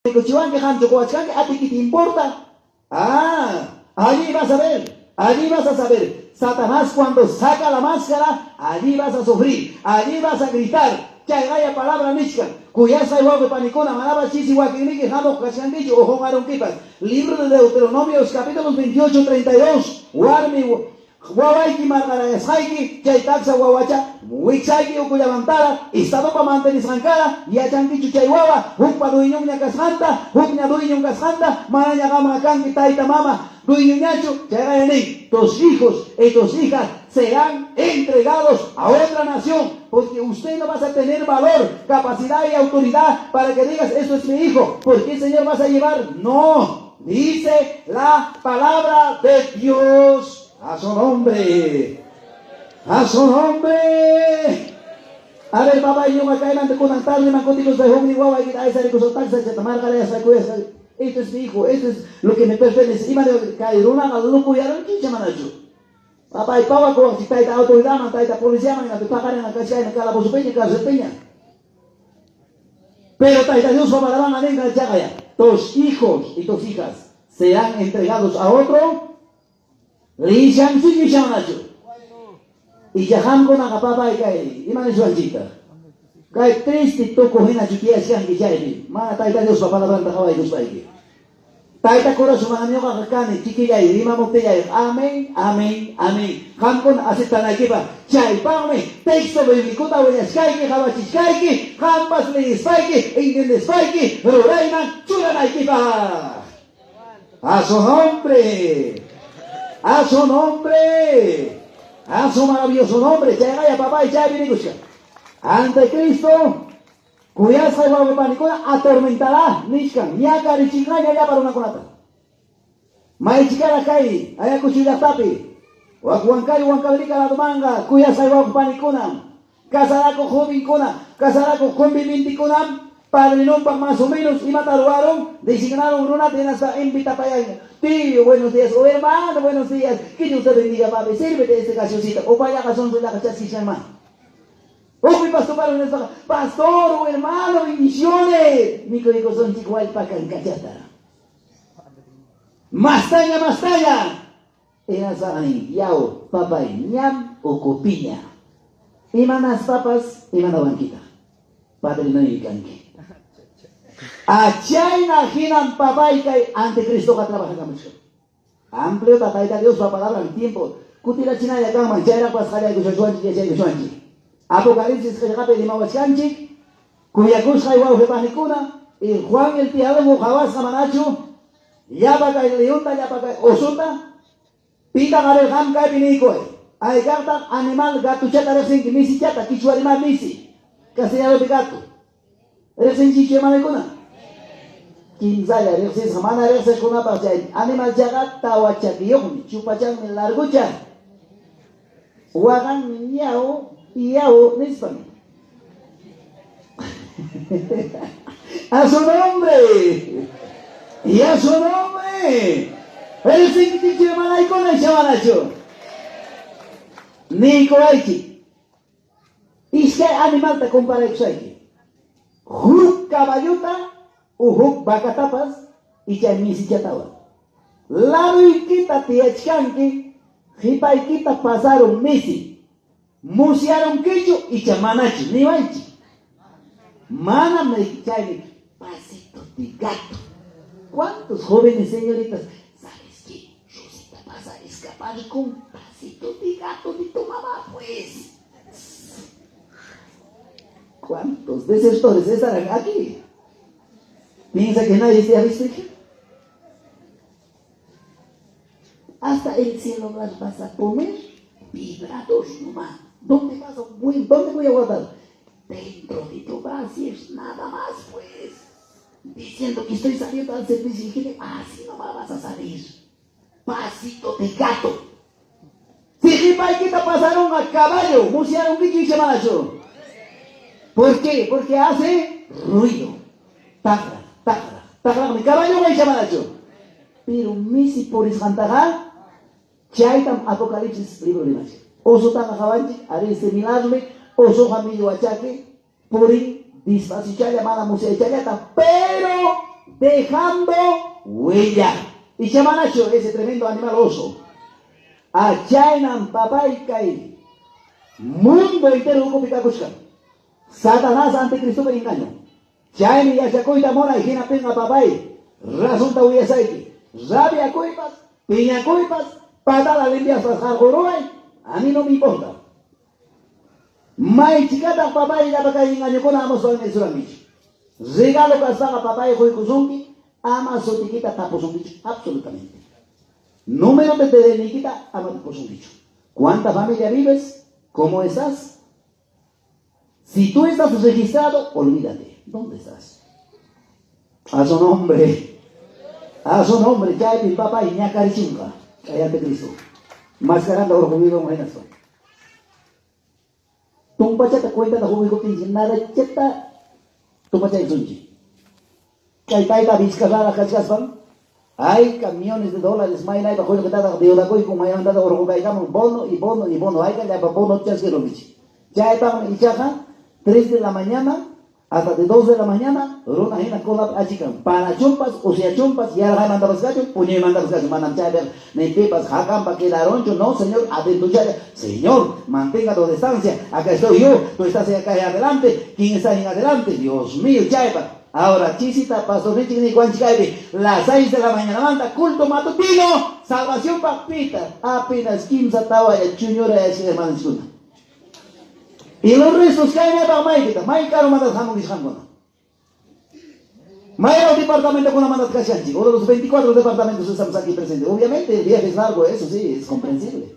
Rikuchiwanki qamchu quwachkanki a ti qué te importa? Ah, allí vas a ver, allí vas a saber. Satanás cuando saca la máscara, allí vas a sufrir, allí vas a gritar. Chayqaya palabra nichkan. Kuyasqay wawqi panikuna, manapas chisi wakinniki hamuq kachkankichu o qunqarunkipas. Libro de Deuteronomios capítulos 28, 32, warmi Wawayki marqarayasqayki chay taksa wawacha wiksayki ukullamantaraq estadopa mantenisqankara, yachankichu chay wawa hukpa dueñonña kasqanta, hukña dueñon kasqanta, manaña qamqa kanki tayta mama dueñoñachu, chayqaya nin, tus hijos y tus hijas serán entregados a otra nación, porque usted no vas a tener valor, capacidad y autoridad para que digas esto es mi hijo, ¿por qué Señor vas a llevar? No, dice la palabra de Dios. A su nombre. A su nombre. A ver, papá, ñuqa kaymanta kunan tardeman kutikuspa huknin wawaykita aysarikuspa taksachata marqarayaspa kuyasqa. Esto es mi hijo, esto es lo que me pertenece. Ima kay runaqa locoyarunkicha manachu? Papay, pawakuwaqchik tayta autoridadman, tayta policiaman, hinaspa paqarinqa kachkayman calabozopiña, carcelpiña. Pero Tayta Diospa palabranqa ninqa chaqaya, tus hijos y tus hijas serán entregados a otro lishanchik ishamanachu. Icha qamkunaqa papay kay ima niswanchiktaq? Kay triste tukuq hinachu tiyachkanki chaypi, mana Tayta Diospa palabranta qawaykuspayki. Tayta curachu manam ñuqaqa kani, kikillay rimamuptillay, amén, amén, amén. Qamkuna aceptanaykipaq, chaypaqmi texto biblicota willachkayki, qawachichkayki, qampas leyispayki, entiendespayki, rurayman churanaykipaq. A su nombre, a su nombre, a su maravilloso nombre. Chayqaya papay chaypi nikuchkan. Anticristo Kuyasqay wawqe panikuna atormentará nichkan ñakarichinqaña llapa runakunata. Maychikaraq kay Ayacucho llaqtapi, wak Huancayo Huancavelica ladomanqa kuyasqay wawqe panikunam, casarakuq jovenkuna, casarakuq convivientekunam padrinonpaq más o menos imata ruwarun, designaron runata hinaspa invitapayanña, Tío, buenos días, o hermano, buenos días, que Dios te bendiga, papi, sírvete este gaseosita, upallaqa sonsollaqa chaskishanman. Hukmi pastorpa nispaqa, pastor o hermano, bendiciones, mikuykusunchik wallpa kankachata. Mastaña, mastaña. Hinaspaqa nin, yaw, papay, ñam ukupiña. Imanaspapas imanawankitaq. Padrinoymi kanki. Achayna hinam papay kay anticristoqa trabajakamuchkan. Ampliota Tayta Diospa palabran tiempo kutirachinalla kanman, chayraqpas qallaykushachwanchik yachaykushwanchik. Apocalipsis qillqapi rimawachkanchik, kuyakusqay wawqi panikuna, y Juan el teólogo qawasqa manachu, llapa kay leonta, llapa kay osota, pitaq a ver qam kaypi niykuway, aykaqtaq animal gatuchata riqsinki, misichata, kichwa rimar misi, castellanopi gato. Riqsinchikchu hermanokuna? Kimsalla riqsisqa mana riqsiqkunapaq chay animalchaqa tawa chakiyuqmi, chupachanmi largocha. Waqanmi ñaw, yaw nispan. A su nombre. Y a su nombre. Riqsinkichikchu hermanaykuna icha manachu? Niykuwaychik. Iskay animalta comparaykusayki. Huk caballota o huk vacatapas icha misichatawan. Ladoykita tiyachkanki, qipaykita pasarun misi. Musyarunkichu icha manachu? Niwaychik. Manam chaymi pasito de gato. ¿Cuántos jóvenes señoritas? ¿Sabes qué? Rosita vas a escapar con pasito de gato de tu mamá, pues. ¿Cuántos desertores estarán aquí? ¿Piensa que nadie te ha visto, hija? Hasta el celular vas a poner vibrador nomás. ¿Dónde vas a, dónde voy a guardar? Dentro de tu brasier, nada más, pues. Diciendo que estoy saliendo al servicio y así nomás vas a salir. Pasito de gato. Si qipaykita pasaron a caballo, musyarunkichu icha manachu? ¿Por qué? Porque hace ruido. Taqra, taqra, taqraqmi caballo icha manachu? Pero misi purisqantaqa chaytam Apocalipsis libro rimachkan. Osotaqa qawanchik, arí similarmi, osoqa millwachaki purin despaciochalla, mana musyaychallata, pero dejando huella. Icha manachu ese tremendo animal oso. Achaynam papay kay mundo entero ukupi kakuchkan. Satanás anticristopa engaño. Chaymi yachakuyta munay hinaptinqa papay razonta willasayki. Rabiakuypas, piñakuypas, patada limpiaspas qarquruway, a mí no me importa. Maychikataq papay llapa kay engañokuna amuswan nisurankichik. Regalo kaspaqa papay quykusunki, ama sutikita tapusunkichu absolutamente. Número de DNIkita ama tapusunkichu. ¿Cuánta familia vives? ¿Cómo estás? Si tú estás registrado, olvídate. ¿Dónde estás? A su nombre. A su nombre. Chaypi papay ñakarichinqa. Kay anticristo. Mascaranda urquwiwan hinaspa. Tumpachata cuentata huwiykuptinchik narachata tumpachaysunchik. Kay tayta Vizcarra kachkaspan hayka millones de dólares maynaypa qullqitataq deudakuyku maymantataq urqukaykamun bono y bono y bono hayka llapa bono chaskirunkichik. Chaypaqmi ichaqa 3 de la mañana hasta de 2 de la mañana runa hina colapi achikan parachunpas usyachunpas yarqaymantapas kachun puñuymantapas kachun manam chaypiqa ni pipas hakampa quedaronchu no señor atentuchalla señor mantenga tu distancia acá estoy yo tú estás acá en adelante quién está en adelante Dios mío chaypa ahora chisita pastorninchik niykuwanchik kaypi las 6 de la mañana manta culto matutino salvación pita apenas kimsa tawalla chuñura hermanonchikkuna y los restos kaynapaq maypita may karumantataq hamunkichik qamkuna Maylaw departamento kachkanchik uno de los 24 departamentos estamos aquí presentes obviamente el viaje es largo eso sí es comprensible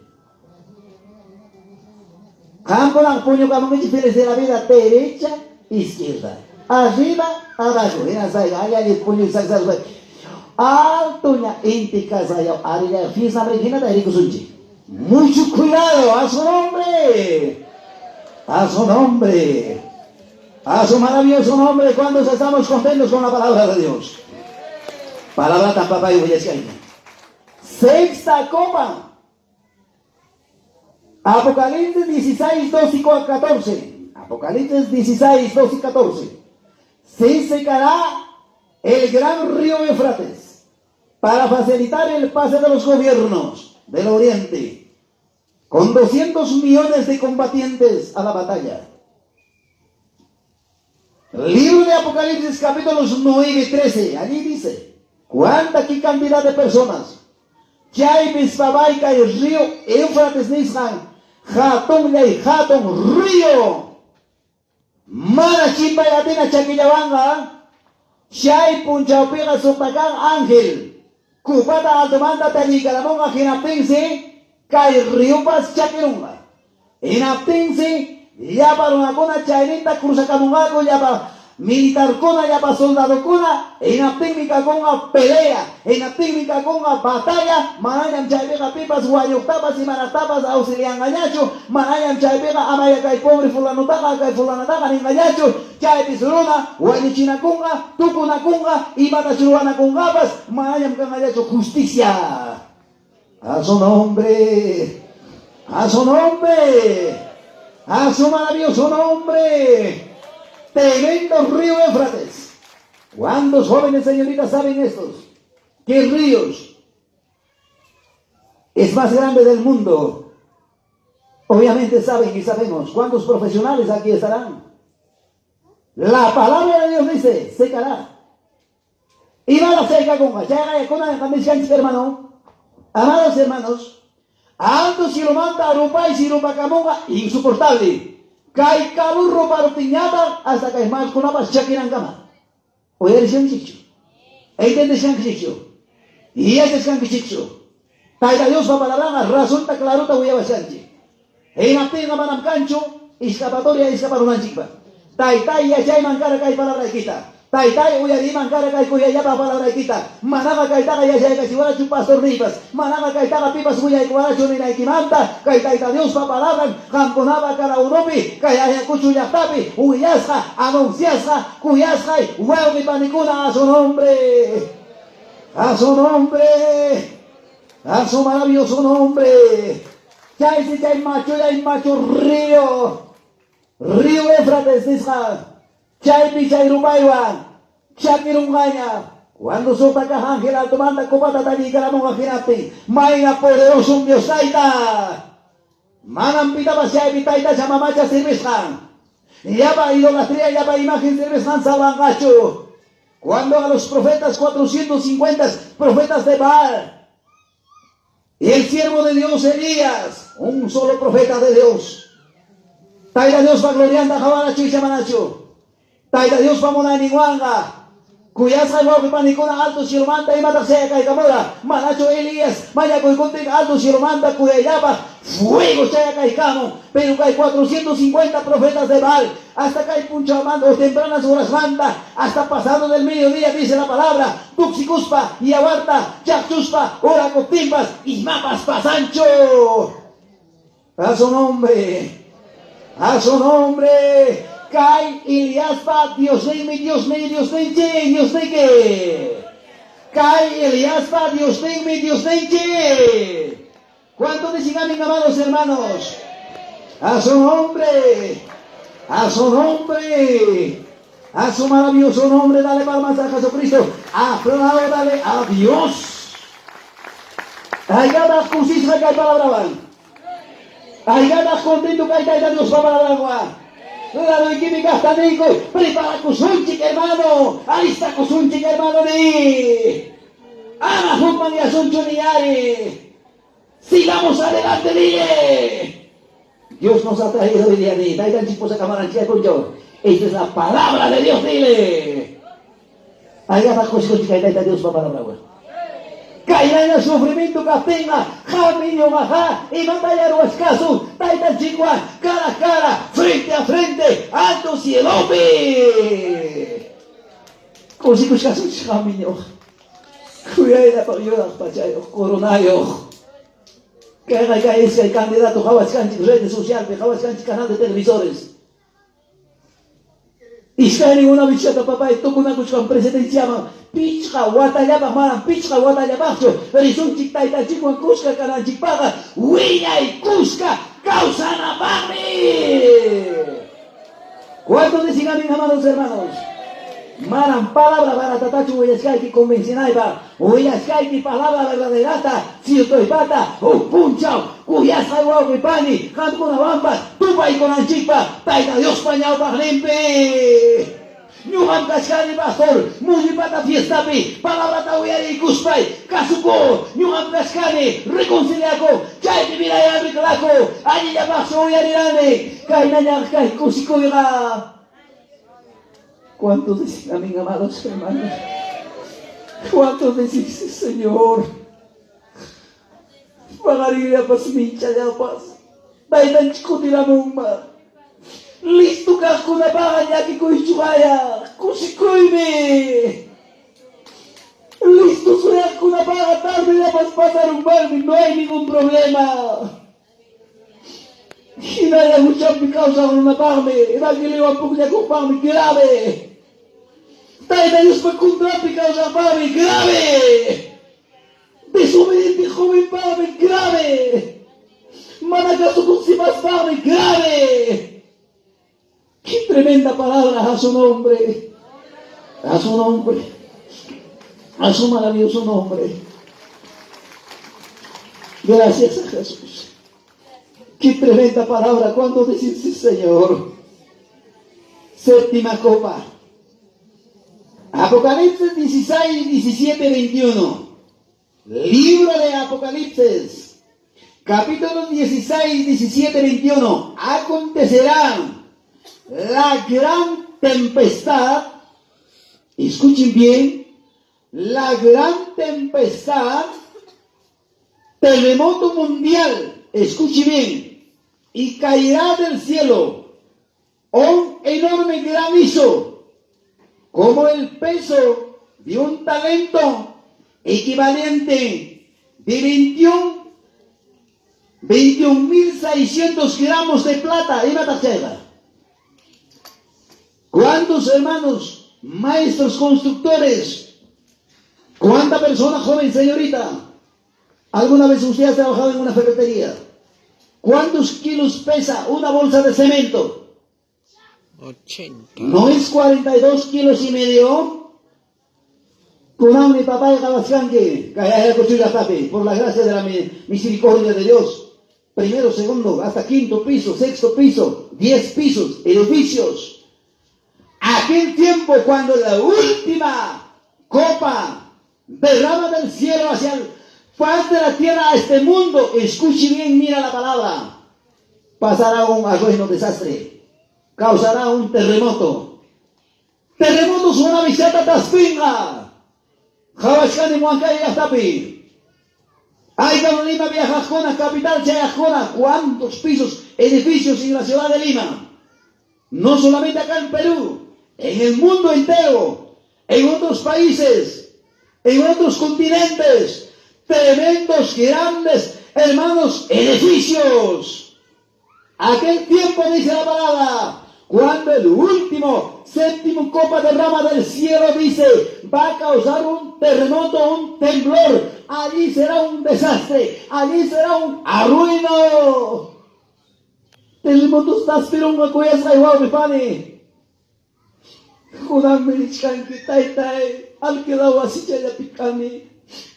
qamkunaqa puñukamunkichik feliz de la vida derecha izquierda arriba abajo hinaspa alli puñuy saksaspa altoña inti kasayaw arilla fiesta hinata rikusunchik mucho cuidado a su nombre a su nombre a su maravilloso nombre cuando estamos contentos con la palabra de Dios. Palabra tan papá y Sexta copa. Apocalipsis 16, 2 y 14. Apocalipsis 16, 2 y 14. Se secará el gran río Eufrates para facilitar el pase de los gobiernos del oriente con 200 millones de combatientes a la batalla. Libro de Apocalipsis capítulos 9 y 13. Allí dice, ¿cuánta qué cantidad de personas? Chaypis papay kay río Éufrates nisqan hatunllay hatun río. Mana chimpay atina chakillawanqa chay punchawpiqa suqta ángel copata altomanta tallikamunqa hinaptinsi kay ríopas chakirunqa. Hinaptinsi llapa runakuna chayninta cruzakamunqaku llapa militarkuna llapa soldadokuna hinaptinmi kakunqa pelea hinaptinmi kakunqa batalla manañam chaypiqa pipas wañuqtapas imanaqtapas auxilianqañachu manañam chaypiqa amaya kay pobre fulanutaqa kay fulanataqa ninqañachu chaypis runa wañuchinakunqa tukunakunqa imatachu ruwanakunqapas manañam kanqañachu justicia a su nombre a su nombre a su maravilloso nombre. Tremendo río Éufrates. ¿Cuántos jóvenes señoritas saben estos? ¿Qué ríos? Es más grande del mundo. Obviamente saben y sabemos cuántos profesionales aquí estarán. La palabra de Dios dice, secará. Y va a seca con hermano. Amados hermanos, alto cielomanta rupay sirupakamunqa insoportable. Kay calor ruparuptinñataq hasta kay mallkunapas chakinankama. Uyarishanchikchu. Entendishankichikchu. Yachashankichikchu. Tayta Diospa palabranqa razonta clarota willawashanchik. Hinaptinqa manam kanchu escapatoria escaparunanchikpaq. Taytay yachayman kara kay palabraykita. Taytay uyariman kara kay kuyayllapa palabraykita. Manaqa kaytaqa yachaykachiwarachu pastorniypas. Manaqa kaytaqa pipas willaykuwarachu ninaykimanta. Kay Tayta Diospa palabran qamkunapa cada unopi kay Ayacucho llaqtapi willasqa, anunciasqa, kuyasqay wawqi panikuna a su nombre. A su nombre. A su maravilloso nombre. Chaysi chay machullay machu río. Río Éufrates nisqa. Chaypi chay rupaywan. Chakirunqaña. Cuando suqta kaq ángel altomanta copata talliykaramurqa hinaptin, mayna poderosom Dios Tayta! Manam pitapas chaypi taytacha mamacha servisqan, llapa idolatría, llapa imagen servisqan salvanqachu. Cuando a los profetas 450 profetas de Baal y el siervo de Dios Elías, un solo profeta de Dios, Tayta Diospa glorianta qawarachu icha manachu? Tayta Diospa munayninwanqa, kuyasqay wawqi panikuna alto cielomanta imataq chayakaykamura? Manachu Elías mañakuykuntin alto cielomanta kuyayllapaq fuego chayakaykamun? Pero kay 450 profetas de Baal hasta kay punchawmanta o tempranas horasmanta hasta pasado del mediodía dice la palabra, tuksikuspa, yawarta chaqchuspa orakuptinpas imapas pasanchu. A su nombre, a su nombre. Kay Eliaspa Diosninmi, Diosnin, Diosninchik, Diosniki. Kay Eliaspa Diosninmi, Diosninchik. ¿Cuánto dicen amén, amados hermanos? A su nombre, a su nombre, a su maravilloso nombre, dale palmas a Jesucristo. Apláudale a Dios. Haykataq kusisqa kay palabrawan? Haykataq contento kay Tayta Diospa palabranwan? Ladoykimi kaqta niykuy, preparakusunchik hermano, alistakusunchik hermano ni. Ama hukmanyasunchu ni ari. Sigamos adelante dile. Dios nos ha traído hoy día ni. Taytanchik pusakamaranchik kay punchaw. Esta es la palabra de Dios dile. Haykataq kusikunchik kay Tayta Diospa palabranwan? Kaynaña sufrimiento kaptinqa, qammi ñuqaqa imataya ruwachkasun Taytanchikwan cara a cara, frente a frente, alto cielopi. Kusikuchkasunchik qammi ñuqa. Kuyayllapaq yuraq pachayuq, coronayuq. Kayqa kay iskay candidato qawachkanchik redes socialpi, qawachkanchik canal de televisores. Iskaynin una wichata papay tukunakuchkan presidenciaman pichqa watallapaq, manam pichqa watallapaqchu, risunchik taytanchikwan kuska kananchikpaqqa wiñay kuska kawsanapaqmi. ¿Cuántos dicen amén, amados hermanos? Manam palabra baratatachu willachkayki convencinaypaq, willachkayki palabra verdaderata, ciertoypata, huk punchaw kuyasqay wawqi pani qamkunawanpas tupaykunanchikpaq Tayta Diospa ñawpaqninpi. Ñuqam kachkani pastor, mullipata fiestapi palabrata uyariykuspay kasuku, ñuqam kachkani reconciliaku, chaypi miray arreglaku, allillapaqchu uyarirani, kaynañaq kay kusikuyqa. ¿Cuántos dicen amén, amados hermanos? ¿Cuántos decís, Señor? Paqarinllapas, minchallapas, Taytanchik kutiramunman. Listo kaqkunapaqa llakikuychu qaya, kusikuymi. Listo suyaqkunapaqa tardellapas pasarunmanmi, no hay ningún problema. Hinalla huchapi kawsaq runapaqmi, evangeliowan pukllakuqpaqmi grave. Tayta Diospa contranpi kawsaqpaqmi grave. Desobediente jovenpaqmi grave. Mana kasukuq sipaspaqmi grave. Qué tremenda palabra a su nombre. A su nombre. A su maravilloso nombre. Gracias a Jesús. Qué tremenda palabra cuando decís, sí, Señor. Séptima copa. Apocalipsis 16, 17, 21. Libro de Apocalipsis, capítulo 16, 17, 21. Acontecerá la gran tempestad. Escuchen bien, la gran tempestad, terremoto mundial, escuchen bien, y caerá del cielo un enorme granizo, como el peso de un talento equivalente de 21.600 gramos de plata. Imataq chayqa? ¿Cuántos hermanos, maestros, constructores? ¿Cuánta persona joven, señorita? ¿Alguna vez usted ha trabajado en una ferretería? ¿Cuántos kilos pesa una bolsa de cemento? 80. ¿No es 42 kilos y medio? Kunanmi papay qawachkanki kay Ayacucho llaqtapi, por la gracia de la misericordia de Dios. Primero, segundo, hasta quinto piso, sexto piso, 10 pisos, edificios. Aquel tiempo cuando la última copa derrama del cielo hacia el faz de la tierra a este mundo, escuche bien, mira la palabra, pasará un arruino desastre, causará un terremoto. Terremoto tsunamichata taspinqa. Qawachkani Huancayo llaqtapi. Haykam Lima viajaqkuna, capital chayaqkuna, cuántos pisos, edificios en la ciudad de Lima. No solamente acá en Perú, en el mundo entero, en otros países, en otros continentes, tremendos, grandes, hermanos, edificios. Aquel tiempo, dice la palabra, cuando el último, séptimo copa derrama del cielo, dice, va a causar un terremoto, un temblor. Allí será un desastre, allí será un arruino. Terremoto taspirunqa kuyasqay wawqi pani. Kunanmi nichkanki, taytay, alquilaw wasichallapi kani.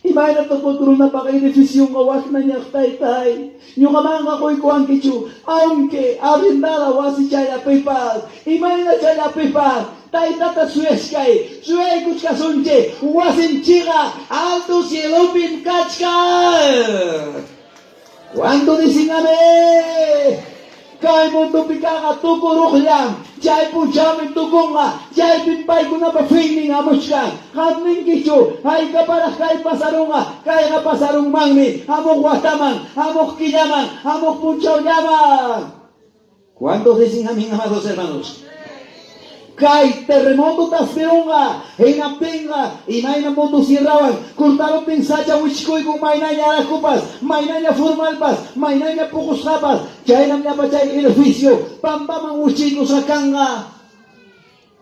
Imaynataq wak runapaq edificionqa waknañaq, taytay? Ñuqamanqa quykuwankichu, aunque arrendada wasichallapipas, imayna challapipas, taytata suyachkay, suyaykuchkasunchik, wasinchikqa alto cielopim kachkan. ¿Cuándo dicen amén? Kay mundopi kaqqa tukuruqllam, chay punchawmi tukunqa, chaypim paykunapa finnin hamuchkan. Qam ninkichu, haykaparaq kay pasarunqa? Kayqa pasarunmanmi hamuq wataman, hamuq killaman, hamuq punchawllaman. ¿Cuántos dicen amén, amados hermanos? Kay terremoto taspirunqa, hinaptinqa imayna motosierrawan cortaruptin sacha wichkuykun maynaña arakupas, maynaña formalpas, maynaña puqusqapas, chaynam llapa chay edificio pampaman wichiykusqa kanqa.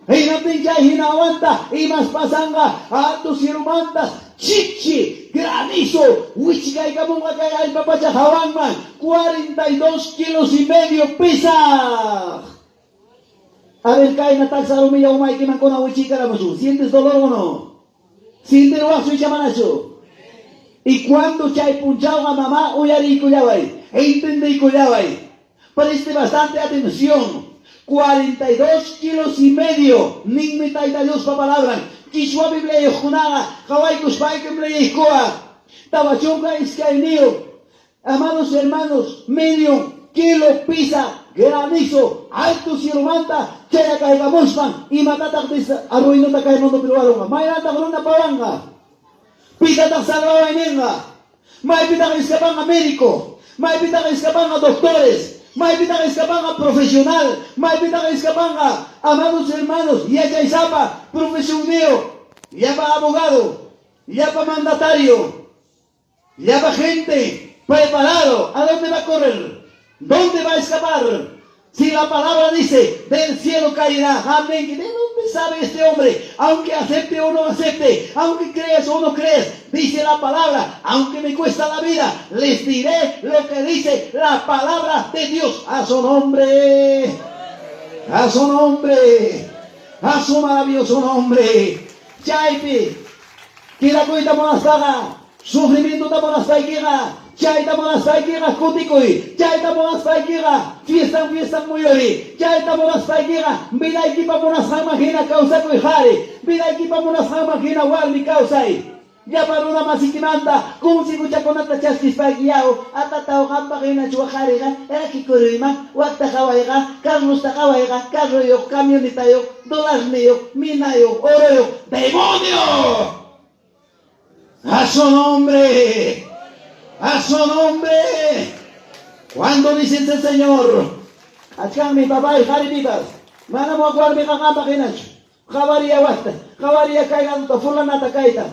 Hinaptin chay hinawanta imas pasanqa alto cielomanta chichi granizo wichikaykamunqa kay allpa pacha hawanman 42 kilos y medio pesaq. A ver, kayna taksa rumilla umaykiman kunan wichiykaramusun. ¿Sientes dolor o no? ¿Sientes icha manachu? Y cuando chay punchawqa mamá uyariykullaway, entendiykullaway, preste bastante atención. 42 kilos y medio, ninmi Tayta Diospa palabran. Qichwa Bibliayuqkunaqa qawaykuspaykim leyiykuwaq. 42, amados hermanos, medio kilo pisa granizo, alto cielomanta, chayakaykamuspan, imatataq arruinota kay mundopi ruwarunqa, maynataq runa pawanqa, pitataq salvawayninqa, maypitaq escapanqa médico, maypitaq escapanqa doctores, maypitaq escapanqa profesional, maypitaq escapanqa, amados hermanos, yachaysapa, profesionniyuq, llapa abogado, llapa mandatario, llapa gente preparado. ¿A dónde va a correr? ¿Dónde va a escapar? Si la palabra dice, del cielo caerá. Amén. ¿De dónde sabe este hombre? Aunque acepte o no acepte, aunque creas o no creas, dice la palabra, aunque me cuesta la vida, les diré lo que dice la palabra de Dios. A su nombre, a su nombre, a su maravilloso nombre. Chaypi, quedakuyta munaspaqa, sufrimientota munaspaykiqa, chayta munaspaykiqa kutikuy, chayta munaspaykiqa fiestan fiestan muyuri, chayta munaspaykiqa vidaykipa munasqanman hina kawsakuy qhari, vidaykipa munasqanman hina warmi kawsay. Llapa runa masikimanta consejunchaqkunata chaskispayki yaw, atataw qampaq hinachu qhariqa, rakikuruyman, wakta qawayqa, Carlosta qawayqa, carroyuq, camionetayuq, dolarniyuq, minayuq, oroyuq, demonio! A su nombre, a su nombre. Cuando dice el Señor, achkanmi papay qharipipas, manam wak warmiqa qampaq hinachu. Qawariya wakta, qawariya kay laduta, fulanata kayta.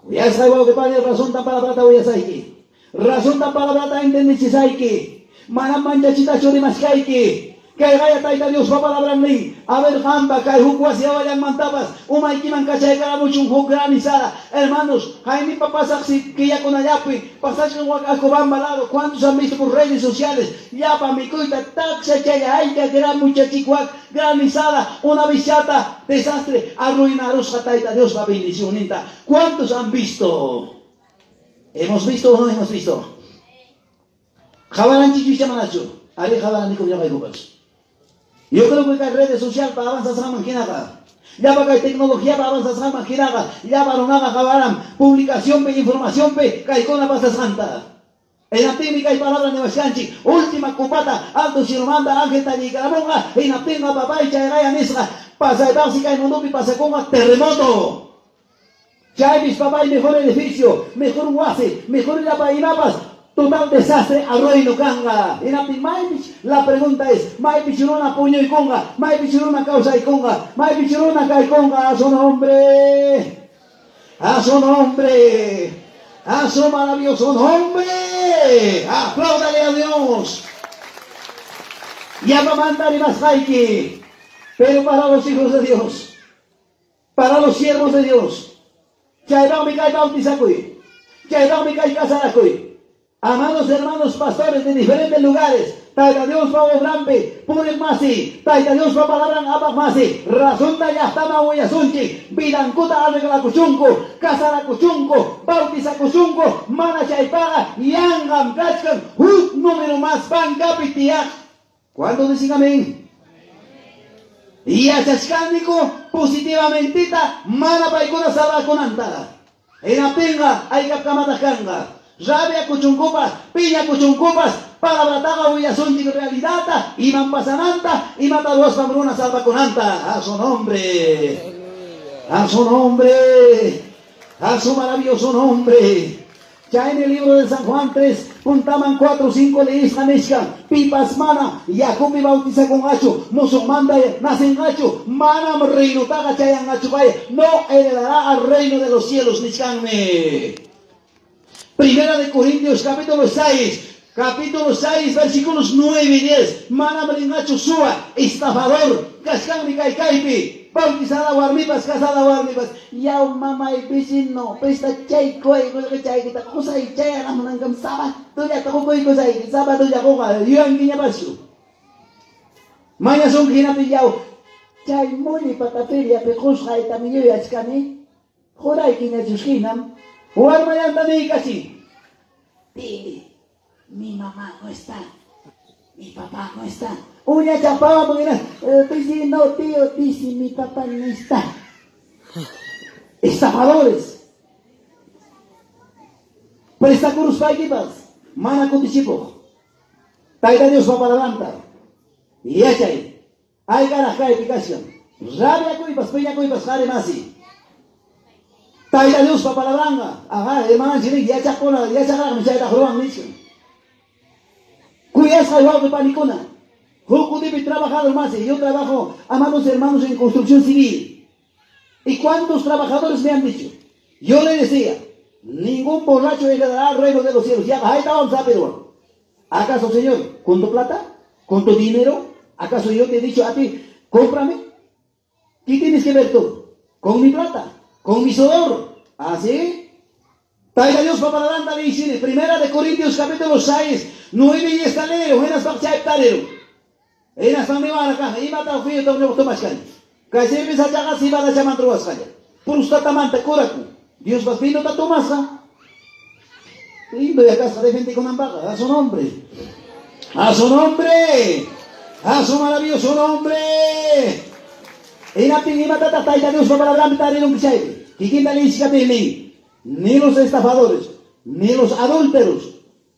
Kuyasqay wawqi pani, razonta palabrata uyasayki. Razonta palabrata entendichisayki. Manam manchachitachu rimachkayki. Kayqaya Tayta Diospa palabran nin, A ver qampa kay huk wasi hawallanmantapas umaykiman kachaykaramuchun huk granizada. Hermanos, haynipa pasaqsi killakunallapi pasachkan wak Acobamba lado, cuántos han visto por redes sociales llapa mikuyta taksa chaylla hayka gramo chachik wak granizada una vizchata desastre arruinarusqa Tayta Diospa bendicionninta. Cuántos han visto? Hemos visto o no hemos visto? Qawaranchikchu icha manachu? Arí, qawaranikum ñoqaykupas. Yo creo que kay redes socialpa avanzasqanman hinaqa, llapa kay tecnologiapa avanzasqanman hinaqa, llapa runaqa qawaran publicacionpi, informacionpi kaykuna pasasqanta. Hinaptinmi kay palabra niwachkanchik, última copata alto cielomanta ángel talliykaramunqa, hinaptinqa papay chayqaya nisqa, pasaypaqsi kay mundopi pasakunqa terremoto. Chaypis papay mejor edificio, mejor wasi, mejor llapa imapas, total desastre arruino kanqa. Hinaptin maypich, la pregunta es, maypich runa puñuykunqa, maypich runa kawsaykunqa, maypich runa kaykunqa, a su nombre, a su nombre, a su maravilloso nombre. Apláudale a Dios. Yapamanta rimasqayki, pero para los hijos de Dios, para los siervos de Dios, chaypaqmi kay bautizakuy, chaypaqmi kay casarakuy. Amados hermanos pastores de diferentes lugares, Tayta Diospa obranpi puriq masi, Tayta Diospa palabran apaq masi, razonta llaqtaman willasunchik, vidankuta arreglakuchunku, casarakuchunku, bautizakuchunku, mana chaypaqa yanqam kachkan huk número más bancapi tiyaq. ¿Cuántos dicen amén? Yachachkaniku positivamenteta mana paykuna salvakunanta. Hinaptinqa haykapkamataq kanqa. Rabiakuchunkupas, piñakuchunkupas, palabrataqa willasunchik realidadta, imam pasananta, imata ruwaspam runa salvakunanta. A su nombre. A su nombre. A su maravilloso nombre. Chaymi libro de San Juan 3, puntaman 4, 5 leisqa nichkan, pipas mana yakupi bautizakunqachu, musuqmanta nacenqachu, manam reinotaqa chayanqachu pay, no heredará al reino de los cielos nichkanmi. Primera de Corintios capítulo 6, capítulo 6, versículos 9 y 10, manam rinqachu suwa, estafador, kachkanmi kay kaypi, bautizada warmipas, casada warmipas, yaw mamay vecino, prestachaykuway qullqichaykita, qusay chayaramunankam sabadollata qukuykusayki, sabadolla quqa yuyankiñapaschu. Mañasunki hinapi yaw, chay mulli patapiriapi qusqaytami yuyachkani, quraykiñachus hinam, warmallanta niykachin. Dile, mi mamá no está, mi papá no está. Uña chapawan hina, vecino, tío, dice mi papá no está. Estafadores. Prestakuruspaykipas mana kutichipuq. Tayta Diospa palabranta yachay. Aykaraq kaypi kachkan. Rabiakuypas, piñakuypas qari masi. Tayta Diospa palabranqa, ajá, hermananchik nin, yachaqkuna, yachaqraqmi chaytaq ruwan nichkan. Kuyasqay wawqi panikuna, huk kutipi trabajador masi, yo trabajo, amados hermanos, en construcción civil. ¿Y cuántos trabajadores me han dicho? Yo le decía, ningún borracho heredará al reino de los cielos. Ya, ahí está, vamos a Pedro. ¿Acaso, Señor, con tu plata? ¿Con tu dinero? ¿Acaso yo te he dicho a ti, cómprame? ¿Qué tienes que ver tú? Con mi plata, con mi sudor. ¿Así? Tayta Diospa palabranta leyishini. Primera de Corintios capítulo 6, 9 y esta leo, hinaspa chaypi tariru. Hinaspa niwara kaq, imata fiyuta ñuqa tomachkani. Kay cervezachaqa cebadachamanta ruwasqalla. Prostatamanta curaku. Diospas vinota tomasqa. Lindo ya kasqa defendikunanpaqqa. A su nombre. A su nombre. A su maravilloso nombre. Hinaptin imatataq Tayta Diospa palabranpi tarirunki chaypi. Kikinta leyishkapin nin, ni los estafadores, ni los adúlteros,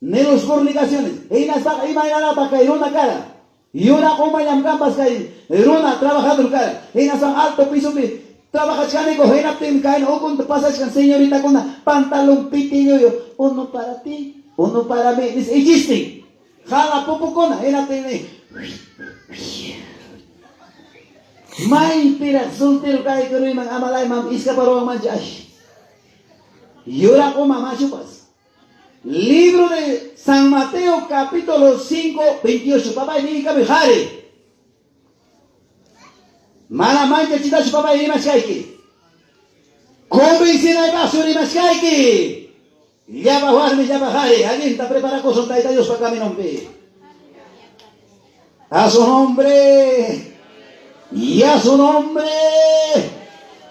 ni los fornicaciones. Hinaspaqa imaynanataq kay runa kara. Yuraq umallam kanpas kay runa trabajador kara. Hinaspan alto pisopi trabajachkaniku, hinaptinmi kayna ukunta pasachkan señoritakuna pantalón pitilluyo, uno para ti, uno para mí, nispa ichistin. Qala pupukuna, hinaptinmi maypiraq soltero kaykuruyman amalayman iskaparuwanmanchu ay. Yuraq uma machupas. Libro de San Mateo capítulo 5, 28. Papá, dígame, jare. Mana manchachitachu papay rimachkayki. Convencinaypaqchu rimachkayki. Llapa warmi, llapa qari, allinta preparakusun Tayta Diospa caminonpi. A su nombre. Y a su nombre.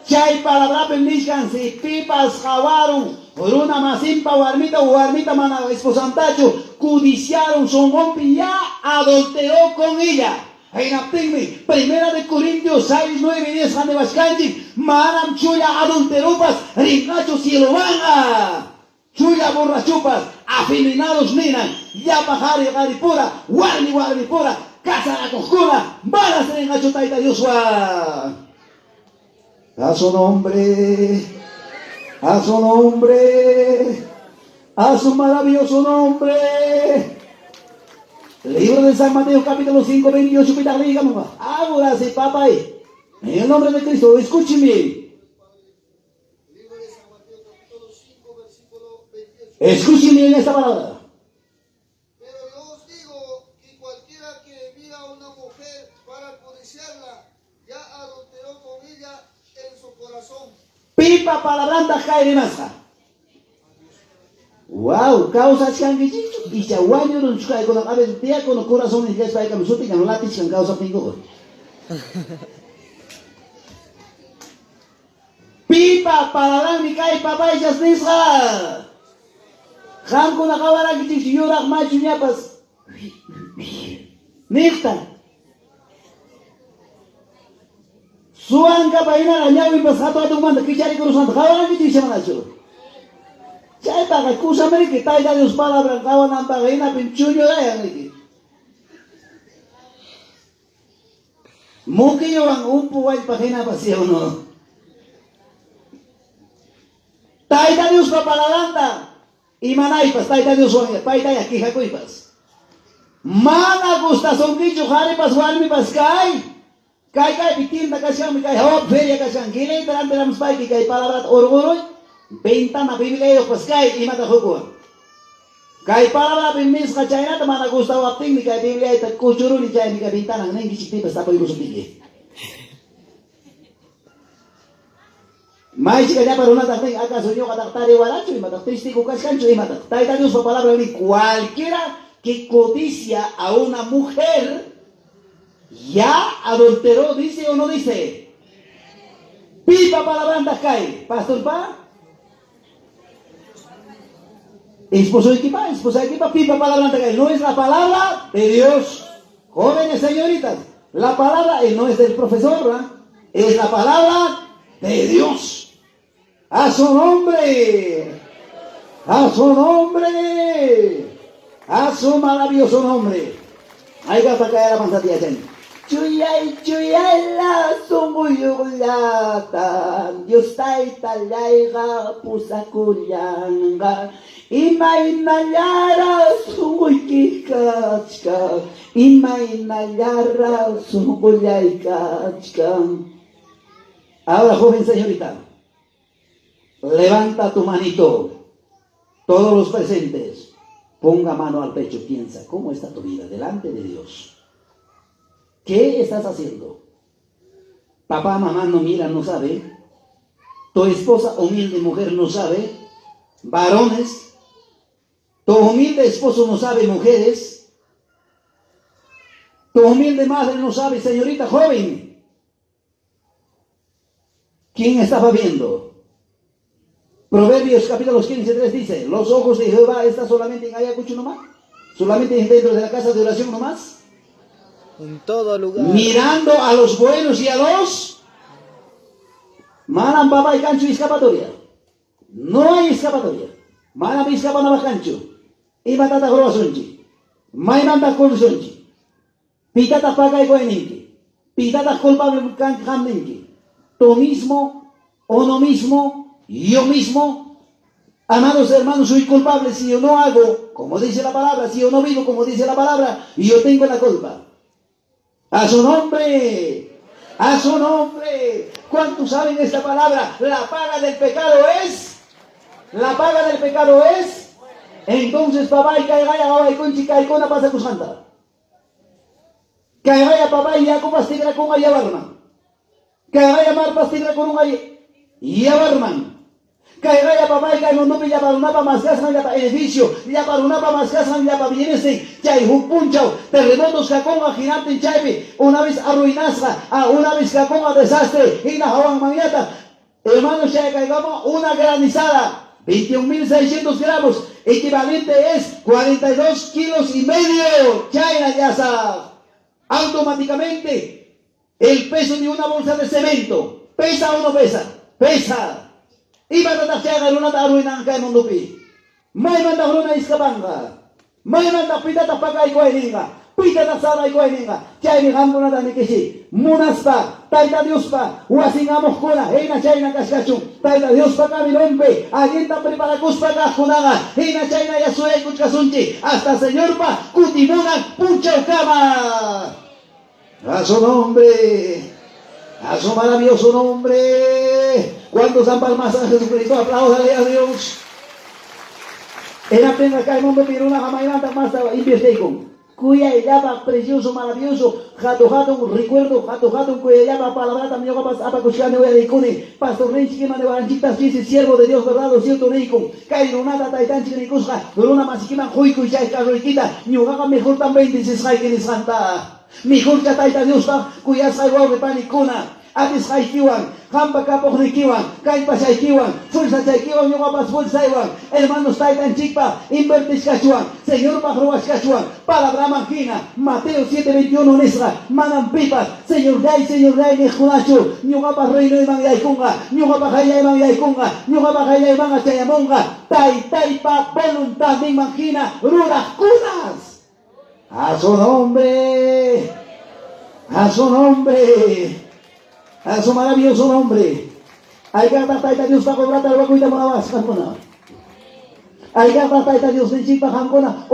Chay palabrapim nichkan si pipas qawarun runa masinpa warmita o warmita mana esposantachu codiciarun sonqonpi ya adulteró con ella. Hinaptinmi Primera de Corintios 6, 9 y 10 qaniwachkanchik, manam chulla adulteropas rinqachu cielomanqa. Chulla borrachopas afeminados ninan, llapa qari qaripura, warmi warmipura casarakuqkuna manas rinqachu Tayta Dioswan. A su nombre, a su nombre, a su maravilloso nombre. Libro de San Mateo capítulo 5, 28, pitaq liykamunqa. Ahora sí, papay. En el nombre de Cristo, escuchen bien. Libro de San Mateo capítulo 5, versículo 28. Escuchen bien esta palabra. Pero yo os digo que cualquiera que mira a una mujer para codiciarla, ya adulteró con ella en su corazón. Pipa palabrantaq kay rimasqa? Wow, kawsachkankichikchu icha wañurunchu kaykunaqa? A veces diácono corazón nisqaspayqa sutillam latichkan kawsaptinkuqa. Pipa palabranmi kay papaychas nisqa? Qamkuna qawarankichikchu yuraq machuñapas niqta? Suwankapa hinaqa ñawinpas hatu hatunmanta kicharikurusqanta qawarankichikchu manachu? Chaypaqa kusam riki Tayta Dios palabran qawananpaqa hinapim chuñurayan riki. Mukiyuwan umpu wallpa hinapas sí o no? Tayta Diospa palabranta imanaypas Tayta Dioswan paytaya quejakuypas. Mana gustasunkichu qaripas warmipas kay. Kay kaypi tienda kachkanmi, kay hawapi feria kachkan. Qilayta rantiramuspayki kay palabrata urquruy, ventana Bibliayuqpas kay imata qukuwan. Kay palabrapim nisqa chaynata mana gustawaptinmi kay Bibliayta kuchuruni chaymi kay ventanan ninkichik pipas tapuykusuptiki. Maychika llapa runataq nin, acaso ñuqataq tariwarachu imataq testigo kachkanchu imataq? Tayta Diospa palabran nin, cualquiera que codicia a una mujer ya adulteró, dice o no dice? Pipa palabrantaq kay, pastorpa? Esposoykipa, esposaykipa, pipa palabrantaq kay? No es la palabra de Dios. Jóvenes señoritas, la palabra y no es del profesor, ¿verdad? Es la palabra de Dios. A su nombre, a su nombre, a su maravilloso nombre. Ay, gata kay alabanza tiyachan. Chuyay chuyayla sunquyuqllata Dios taytallayqa pusakullanqa imaynallara sunquyki kachkan imaynallara sunqullay kachkan. Ahora, joven señorita, levanta tu manito. Todos los presentes, ponga mano al pecho, piensa, ¿cómo está tu vida delante de Dios? ¿Qué estás haciendo? Papá, mamá no mira, no sabe. Tu esposa, humilde mujer, no sabe. Varones, tu humilde esposo no sabe, mujeres. Tu humilde madre no sabe, señorita joven. ¿Quién estaba viendo? Proverbios capítulo 15, 3 dice, los ojos de Jehová están solamente en Ayacucho nomás, solamente dentro de la casa de oración nomás. En todo lugar. Mirando a los buenos y a los manam papay kanchu escapatoria. No hay escapatoria. Manam escapanapaq kanchu. Imatataq ruwasunchik? Maymantaq corrisunchik? Pitataq pakaykuway ninki? Pitataq culpable kanki qam ninki? Tú mismo, uno mismo, yo mismo. Amados hermanos, soy culpable si yo no hago como dice la palabra, si yo no vivo como dice la palabra, yo tengo la culpa. A su nombre, a su nombre. ¿Cuántos saben esta palabra? La paga del pecado es, la paga del pecado es. Entonces, papá, kaygaya, qawaykunchik kaykuna pasakusqanta. Kaygaya, papá, yakupas tikrakunqa yawarman. Kayqaya marpas tikrakurunqa yawarman. Kayqaya papay kay mundopi llapa runapa maskasqan llapa edificio, llapa runapa maskasqan llapa bienesnin, chay huk punchaw terremotos kakunqa hinaptin chaypi una vez arruinasqa, a una vez kakunqa desastre hina hawanmanñataq hermanos chay kaykamunqa una granizada 21.600 gramos, equivalente es 42 kilos y medio, chayna llasaq automáticamente el peso de una bolsa de cemento. ¿Pesa o no pesa? Pesa. Imatataq chayqa runata arruinanqa kay mundopi? Maymantaq runa iskapanqa? Maymantaq pitataq pakaykuway ninqa? Pitataq salvaykuway ninqa? Chaymi qamkunata nikichik, munaspa Tayta Diospa wasin amuqkuna hina chayna kachkachun. Tayta Diospa caminonpi allinta preparakuspa kaqkunaqa hina chaynalla suyaykuchkasunchik hasta Señorpa kutimunan punchawkama. A su nombre, a su maravilloso nombre. ¿Cuántos dan palmas a Jesucristo? Apláudale a Dios. Hinaptinqa kay mundopi runaqa maymantaq masta invirtiykun. Kuyayllapaq, precioso, maravilloso, hatu hatun recuerdo, hatu hatun kuyayllapaq palabratam ñuqapas apakuchkani uyariykuni. Pastorninchik ima niwaranchiktas chisi siervo de Dios verdad o cierto niykun. Kay runata taytanchik nikusqa, runa masikiman quykuy chay carroykita, ñuqaqa mejortam bendecisqayki nisqanta. Mejorcha Tayta Diospaq kuyasqay wawqi panikuna, atisqaykiwan, qampa kapuqnikiwan, kallpachaykiwan, fuerzachaykiwan, ñuqapas fuerzaywan, hermanos taytanchikpaq invertichkachwan, Señorpaq ruwachkachwan, palabraman hina, Mateo 7:21 nisqa, manam pipas, Señorlláy, Señorlláy niqkunachu, ñuqapa reinoyman yaykunqa, ñuqapa qayllayman yaykunqa, ñuqapa qayllaymanqa chayamunqa, Taytaypa voluntadninman hina ruraqkunas. A su nombre, a su nombre, a su maravilloso nombre. Haykataq Tayta Diospa obrata ruwakuyta munawasqankuna. Haykataq Tayta Diosninchikpa qamkuna.